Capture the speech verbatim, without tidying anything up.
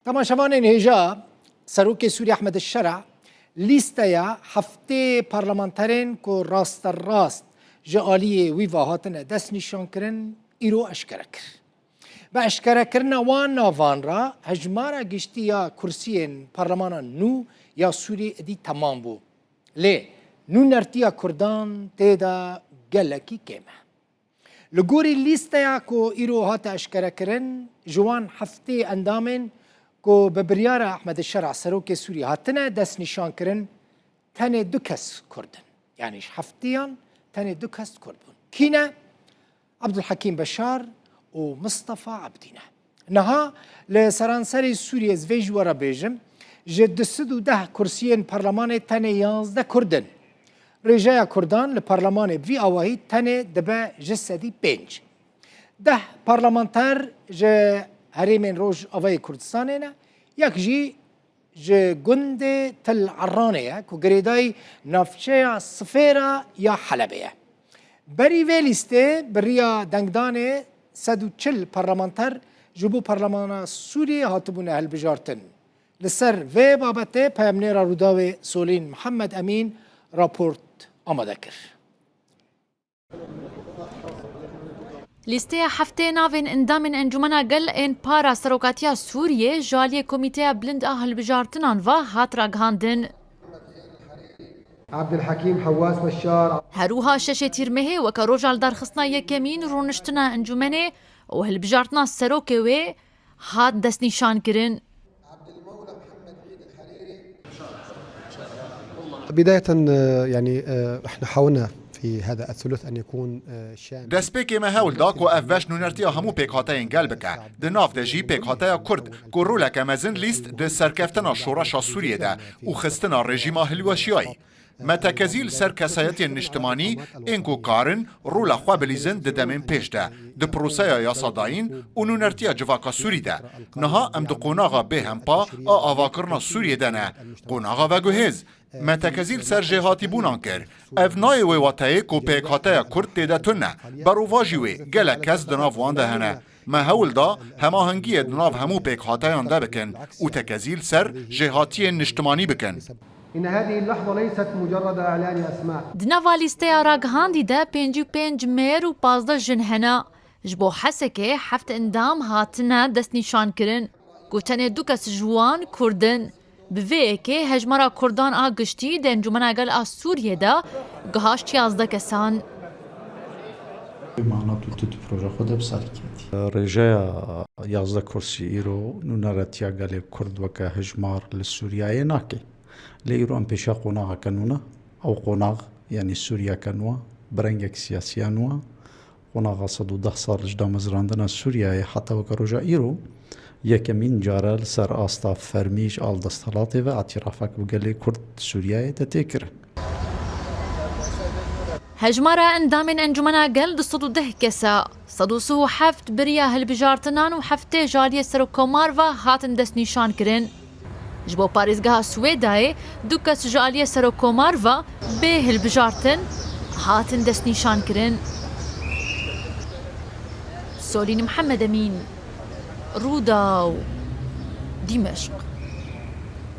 Temaşevanên hêja, Serokê Sûrî Ehmed Şera lîsteya heftê parlamenterên ku rasterast ji aliyê wî ve hatine destnîşankirin, îro eşkere kir. Bi eşkerekirina wan navan re hejmara giştî ya kursiyên parlemana nû ya Sûrî êdî temam bû. Lê nûnertiya Kurdan tê de gelekî kêm e. Li gorî lîsteya ku îro hate eşkerekirin, ji wan heftê endamên ku bi biryara Ehmed Şera, Serokê Sûrî, hatine destnîşankirin, tenê du kes Kurd in. Yanî ji heftiyan tenê du kes Kurd bûn. Kî ne? Abdulhekîm Beşar û Mistefa Ebdî ne. Niha li seranserê Sûriyê, ez vê ji we re bêjim, ji du sed û deh kursiyên parlemanê tenê yazdeh Kurd in. Rêjeya Kurdan li parlemanê bi vî awahî tenê dibe ji sedî pênc. Deh parlamenter ji herêmên Rojavayê Kurdistanê ne, yek jî ji gundê Til Eranê ye ku girêdayî navçeya Sifêra ya Helebê ye. Berî vê lîstê bi riya dengdanê sed û çil parlamenter ji bo parlemana Sûriyê hatibûne hilbijartin. Li ser vê babetê peyamnêra Rûdawê Solîn Mihemed Emîn raport amade kir. Lîsteya heftê navên endamên Encûmena Gel ên Para Serokatiya Sûriyê ji aliyê Komîteya Bilind a Hilbijartinan ve hat ragihandin. Abdulhekîm Hewwas Beşar. Her wiha şeşê Tîrmehê weke roja lidarxistina yekemîn rûniştina encûmenê û hilbijartina serokê wê hat destnîşankirin. بداية، آه، يعني، آه، احنا حاولنا في هذا الثلث أن يكون، آه، شامل. Destpêkê me hewl da ku ev beş nûnertiya hemû pêkhateyên gel bike. Di nav de jî pêkhateya Kurd ku roleke mezin lîst di serkeftina şoreşa Sûriyê de û xistina rejîma hilweşiyayî. Me tekezî li ser kesayetiyên niştimanî ên ku karin rola xwe bilîzin di demên pêş de, di proseya yasadayîn û nûnertiya civaka Sûrî de. Niha em di qonaxa bêhempa a avakirina Sûriyê de ne, qonaxa veguhêz. Me tekezî li ser jêhatîbûnan kir. Ev nayê wê wateyê ku pêkhateya Kurd tê de tune. Berovajî wê gelek kes di nav wan de hene. Me hewl da hemahengiyê di nav hemû pêkhateyan de bikin û tekezî li ser jêhatiyên niştimanî bikin. إن هذه اللحظة ليست مجرد إعلان أسماء. Di nava lîsteya ragihandî de pêncî û pênc mêr û pazdeh jin hene. Ji bo Hesekê heft endam hatine destnîşankirin ku tenê du kes ji wan Kurd in. Bi vê yekê hejmara Kurdan a giştî di Encûmena Gel a Sûriyê de gihaşt yazdeh kesan. Mana tu tu tu proje xwe de bi sarî ketî. Rêjeya yazdeh kursî îro nûneretiya gelê Kurd weke hejmar li Sûriyeyê nake. Lê îro em pêşiya qonaxeke nû ne. Ew qonax, yanî Sûriyeke nû e, bi rengek siyasiya nû e. Qonaxa sed û deh sal ji damezrandina Sûriyeyê heta weke roja îro yekemîn car e li ser asta fermî ji al desthilatê ve îtîrafek bi gelê Kurd Sûriyeyê de tê kirin. Hejmara endamên Encûmena Gel du sed û deh kes e. Sed û sî û heft bi riya hilbijartinan û heftê ji aliyê serokkomar ve hatin destnîşankirin. Ji bo parêzgeha Swêdayê du kes ji aliyê serokkomar ve bê hilbijartin hatin destnîşankirin. Solîn Mihemed Emîn, Rûdaw, Dîmeşq.